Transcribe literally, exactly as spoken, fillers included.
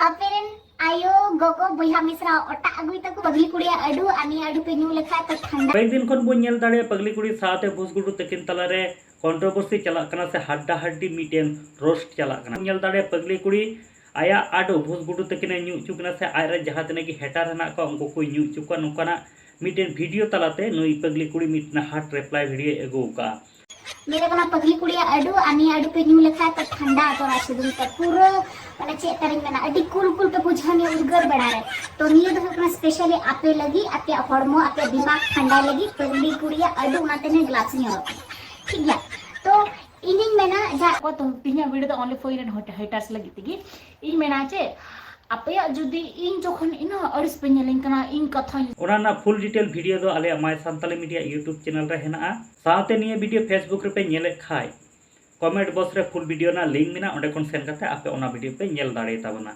ᱟᱯᱮᱨᱮᱱ ᱟᱭᱳ, ᱜᱚᱜᱚ, ᱵᱚᱭᱦᱟ, ᱢᱤᱥᱨᱟ ᱚᱴᱟᱜ ᱟᱹᱜᱩᱭ ᱛᱟᱠᱚ ᱯᱟᱜᱽᱞᱤ ᱠᱩᱲᱤᱭᱟᱜ ᱟᱹᱰᱩ, ᱟᱨ ᱱᱤᱭᱟᱹ ᱟᱹᱰᱩ ᱯᱮ ᱧᱩ ᱞᱮᱠᱷᱟᱡ ᱯᱮ ᱴᱷᱟᱱᱰᱟ᱾ ᱠᱚᱭᱮᱠ ᱫᱤᱱ ᱠᱷᱚᱱ ᱵᱚᱱ ᱧᱮᱞ ᱫᱟᱲᱮᱭᱟᱜᱼᱟ ᱯᱟᱜᱽᱞᱤ ᱠᱩᱲᱤ ᱥᱟᱶᱛᱮ ᱵᱷᱩᱥ ᱜᱩᱰᱩ ᱛᱟᱹᱠᱤᱱ ᱛᱟᱞᱟᱨᱮ controversy ᱪᱟᱞᱟᱜ ᱠᱟᱱᱟ ᱥᱮ ᱦᱟᱰᱰᱟ ᱦᱟᱰᱰᱤ ᱢᱤᱫᱴᱮᱱ roast ᱪᱟᱞᱟᱜ ᱠᱟᱱᱟ᱾ ᱧᱮᱞ ᱫᱟᱲᱮᱭᱟᱜᱼᱟ ᱯᱟᱜᱽᱞᱤ ᱠᱩᱲᱤ ᱟᱭᱟᱜ ᱟᱹᱰᱩ ᱵᱷᱩᱥ ᱜᱩᱰᱩ ᱛᱟᱹᱠᱤᱱᱮ ᱧᱩ ᱦᱚᱪᱚ ᱠᱤᱱᱟ ᱥᱮ ᱟᱡᱨᱮᱱ ᱡᱟᱦᱟᱸ ᱛᱤᱱᱟᱹᱜ ᱜᱮ hater ᱦᱮᱱᱟᱜ ᱠᱚᱣᱟ ᱩᱱᱠᱩ ᱠᱚᱭ ᱧᱩ ᱦᱚᱪᱚ ᱠᱚᱣᱟ, ᱱᱚᱝᱠᱟᱱᱟᱜ ᱢᱤᱫᱴᱮᱱ video ᱛᱟᱞᱟᱛᱮ ᱱᱩᱭ ᱯᱟᱜᱽᱞᱤ ᱠᱩᱲᱤ ᱢᱤᱫᱴᱮᱱ hot reply video ᱮ ᱟᱹᱜᱩ ᱟᱠᱟᱫᱼᱟ᱾ ᱧᱮᱞ ᱠᱟᱱᱟ ᱯᱟᱜᱽᱞᱤ ᱠᱩᱲᱤᱭᱟᱜ ᱟᱹᱰᱩ, ᱟᱨ ᱱᱤᱭᱟᱹ ᱟᱹᱰᱩ ᱯᱮ ᱧᱩ ᱞᱮᱠᱷᱟᱡ ᱯᱮ ᱴᱷᱟᱱᱰᱟ ᱩᱛᱟᱹᱨᱟ ᱥᱩᱫᱩᱢ ᱛᱮ᱾ ᱯᱩᱨᱟᱹ ᱢᱟᱱᱮ ᱪᱮᱫ ᱛᱟᱨᱤᱧ ᱢᱮᱱᱟ, ᱟᱹᱰᱤ cool cool ᱯᱮ ᱵᱩᱡᱷᱟᱹᱣᱟ ᱱᱤᱭᱟᱹ ᱩᱫᱽᱜᱟᱹᱨ ᱵᱮᱲᱟ ᱨᱮ᱾ ᱛᱚ ᱱᱤᱭᱟᱹ ᱫᱚ ᱦᱩᱭᱩᱜ ᱠᱟᱱᱟ specially ᱟᱯᱮ ᱞᱟᱹᱜᱤᱫ, ᱟᱯᱮᱭᱟᱜ ᱦᱚᱲᱢᱚ, ᱟᱯᱮᱭᱟᱜ ᱫᱤᱢᱟᱜᱽ ᱴᱷᱟᱱᱰᱟᱭ ᱞᱟᱹᱜᱤᱫ ᱯᱟᱜᱽᱞᱤ ᱠᱩᱲᱤᱭᱟᱜ ᱟᱹᱰᱩ, ᱚᱱᱟᱛᱮ ᱱᱤᱭᱟᱹ glass ᱤᱧ ᱦᱚᱨᱚᱜ ᱠᱟᱫᱟ᱾ ᱴᱷᱤᱠ ᱜᱮᱭᱟ? ᱛᱚ ᱤᱧᱤᱧ ᱢᱮᱱᱟ ᱡᱟ ᱠᱚ ᱛᱚ ᱛᱤᱦᱤᱧᱟᱜ video ᱫᱚ only for ᱤᱧ ᱨᱮᱱ hot-, haters ᱞᱟᱹᱜᱤᱫ ᱛᱮᱜᱮ᱾ ᱤᱧ ᱢᱮᱱᱟ ᱪᱮ, ᱟᱯᱮᱭᱟᱜ ᱡᱩᱫᱤ ᱤᱧ ᱡᱚᱠᱷᱚᱱ ᱤᱱᱟᱹ ᱟᱹᱲᱤᱥ ᱯᱮ ᱧᱮᱞᱤᱧ ᱠᱟᱱᱟ, ᱤᱧ ᱠᱟᱛᱷᱟᱧ ᱚᱱᱟ ᱨᱮᱱᱟᱜ full detail video ᱫᱚ ᱟᱞᱮᱭᱟᱜ My Santali Media YouTube channel ᱨᱮ ᱦᱮᱱᱟᱜᱼᱟ᱾ ᱥᱟᱶᱛᱮ ᱱᱤᱭᱟᱹ video Facebook ᱨᱮᱯᱮ ᱧᱮᱞᱮᱫ ᱠᱷᱟᱡ, comment box ᱨᱮ full video ᱨᱮᱱᱟᱜ link ᱢᱮᱱᱟᱜᱼᱟ, ᱚᱸᱰᱮ ᱠᱷᱚᱱ ᱥᱮᱱ ᱠᱟᱛᱮ ᱟᱯᱮ ᱚᱱᱟ video ᱯᱮ ᱧᱮᱞ ᱫᱟᱲᱮ ᱛᱟᱵᱚᱱᱟ᱾